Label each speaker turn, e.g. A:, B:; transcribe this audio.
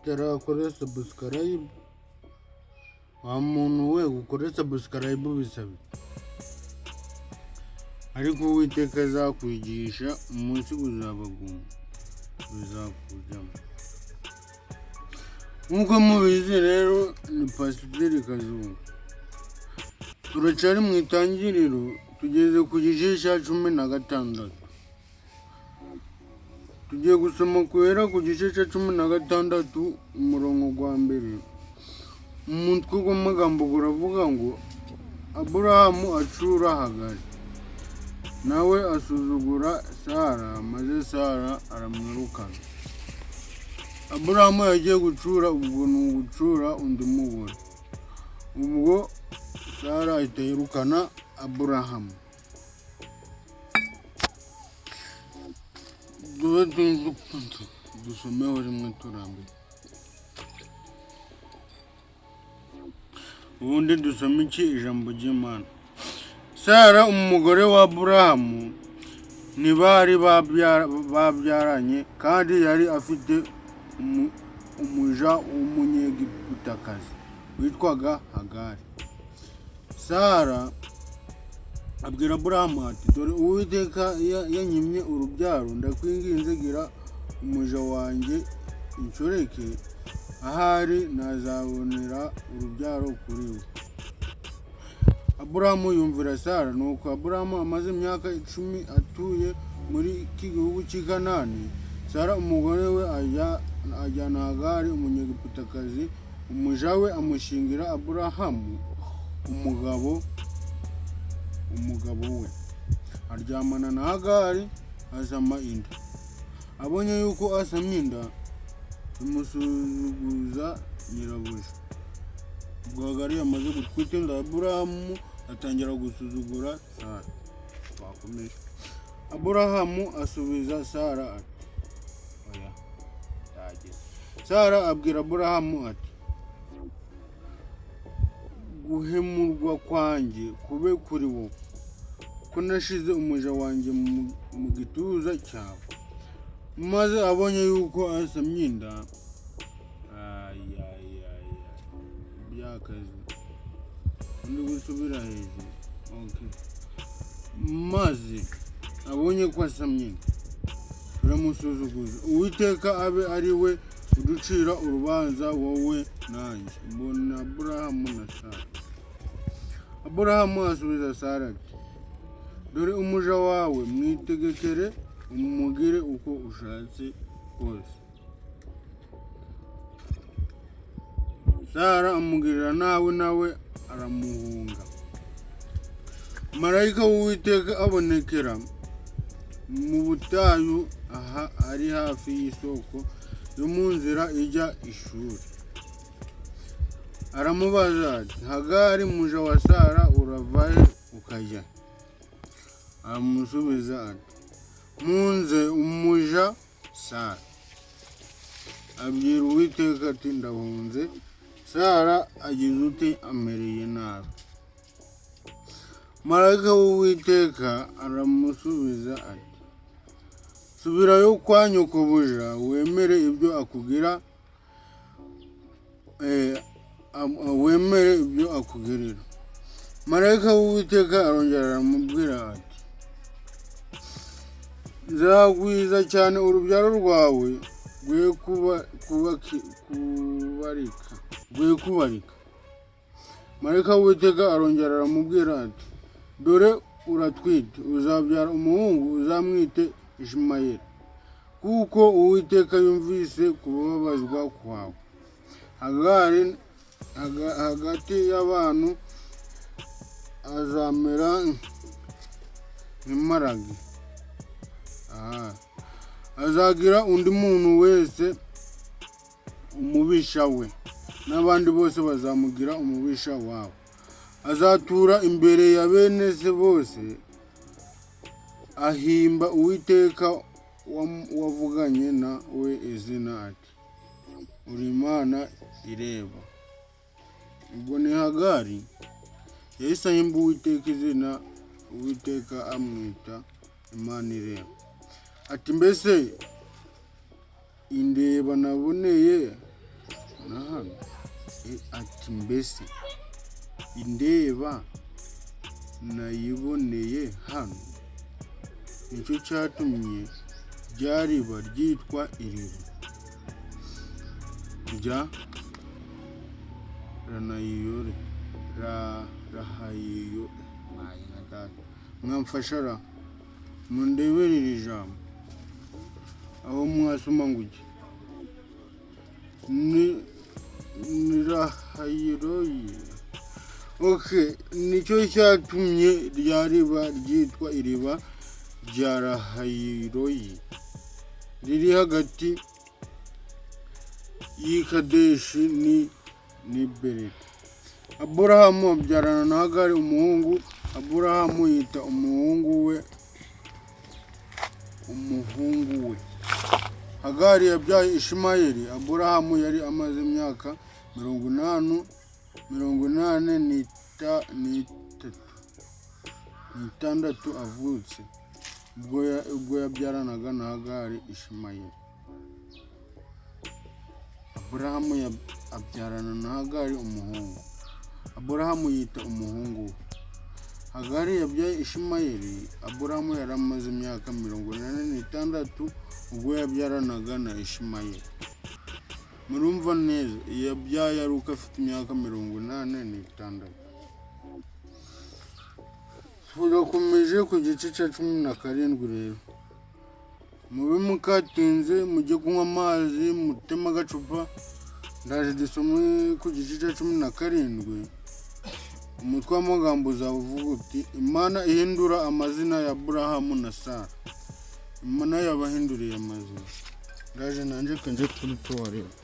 A: Utarakora subscribe, wa muntu we, gukora subscribe bisaba iki? Ariko Uwiteka azakwigisha, umunsi uzaba gumwe bizakujyamo. Nk'uko mubizi rero, ni Pasiteri Kazungu. Turacyari mu Itangiriro, tugeze ku gice cya 16. Tugiye gusoma guhera ku gice cya 16, umurongo wa mbere. Umutwe w'amagambo uravuga ngo: "Aburahamu acura Hagari, nawe asuzugura Sara, maze Sara aramwirukana." Aburahamu yagiye gucura, ubwo ni ugucura undi mugore. Ubwo Sara ahita yirukana Aburahamu. Tube dusomeho rimwe turambiwe, ubundi dusome iki? Ijambo ry'Imana. Sara umugore wa Aburahamu ntibari babyaranye, kandi yari afite umuja w'Umunyegiputakazi witwaga Hagari. Sara abwira Aburahamu ati: "Dore Uwiteka yanyimye urubyaro, ndakwinginze gira umuja wanjye inshoreke, ahari nazabonera urubyaro kuri we." Aburahamu yumvira Sara. Nuko Aburahamu amaze imyaka 10 atuye muri iki gihugu cy'i Kanani, Sara umugore we ajyana Hagari Umunyegiputakazi, umuja we, amushingira Aburahamu umugabo we. Aryamana na Hagari, asama inda. Abonye yuko asamye inda, bimusuzuguza nyirabuja. Ubwo Hagari yamaze gutwita inda, Aburahamu atangira gusuzugura Sara. Twakomeje. Aburahamu asubiza Sara ati: "Oya, ndageze." Sara abwira Aburahamu ati: "Guhemurwa kwanjye kube kuri wowe, ko nashize umuja wanjye mu gituza cyawe." Maze abonye yuko asamye inda, ayayaya, byakaze, undi gusubira hejuru. Okay. Maze abonye ko asamye inda, turamusuzuguza. Uwiteka abe ari we uducira urubanza, wowe nanjye. Mbona Aburahamu na Sara. Aburahamu asubiza Sara ati: "Dore umuja wawe, mwitegekere umugire uko ushatse kose." Sara amugirira nabi, nawe aramuhunga. Marayika w'Uwiteka abonekera mu butayu, aha ari hafi y'isoko yo mu nzira ijya i Shuri. Aramubaza ati: "Hagari, muja wa Sara, urava he ukajya?" Aramusubiza ati: "Mpunze umuja Sara." Abwira Uwiteka ati: "Ndahunze Sara agize ute? Amereye nabi." Marayika w'Uwiteka aramusubiza ati: "Subirayo kwa nyokobuja, wemere ibyo akubwira, wemere ibyo akugirira." Marayika w'Uwiteka arongera aramubwira ati: "Nzagwiza cyane urubyaro rwawe rwe kubarika, rwe kubarika." Marayika w'Uwiteka arongera aramubwira ati: "Dore uratwite, uzabyara umuhungu, uzamwite Ishimayeli, kuko Uwiteka yumvise kubabazwa kwawe. Hagari hagati y'abantu azamera nk'imparage. Aha. Azagira undi muntu wese umubisha we, n'abandi bose bazamugira umubisha wabo. Azatura imbere ya bene se bose." Ahimba Uwiteka wavuganye na we izina ati: "Uri Imana ireba." Ubwo ni Hagari yahise ahimba Uwiteka izina, Uwiteka amwita Imana ireba. Ati: "Mbese indeba naboneye Na hano. Ati: "Mbese indeba nayiboneye hano?" Nicyo cyatumye rya riba ryitwa iriba rya Ranayiyore, Rahayiyo. Nka data mwamfasha ra, mundebere iri jambo aho mwasoma ngo iki ni Rahayiroyi. Okay, nicyo cyatumye rya riba ryitwa iriba rya Rahayiroyi, riri hagati y'i Kadeshi ni Bereti. Aburahamu abyarana na Hagari umuhungu. Aburahamu yita umuhungu we Hagari yabyaye Ishimayeli. Aburahamu yari amaze imyaka 86 n'itandatu avutse, ubwo yabyaranaga na Hagari Ishimayeli. Aburahamu abyarana na Hagari umuhungu. Aburahamu yita umuhungu we Hagari yabyaye Ishimayeli. Aburahamu yari amaze imyaka 86 ubwo yabyaranaga na Ishimayeli. Murumva neza, yabyaye ari uko afite imyaka 86. Turakomeje ku gice cya 17 rero. Mube mukatinze, mujye kunywa amazi, muteme agacupa. Ndaje dusome ku gice cya 17. Umutwe w'amagambo uzaba uvuga uti: "Imana ihindura amazina ya Aburahamu na Sara." Imana yabahinduriye amazina. Ndaje nanjye kanjye kuri toilette.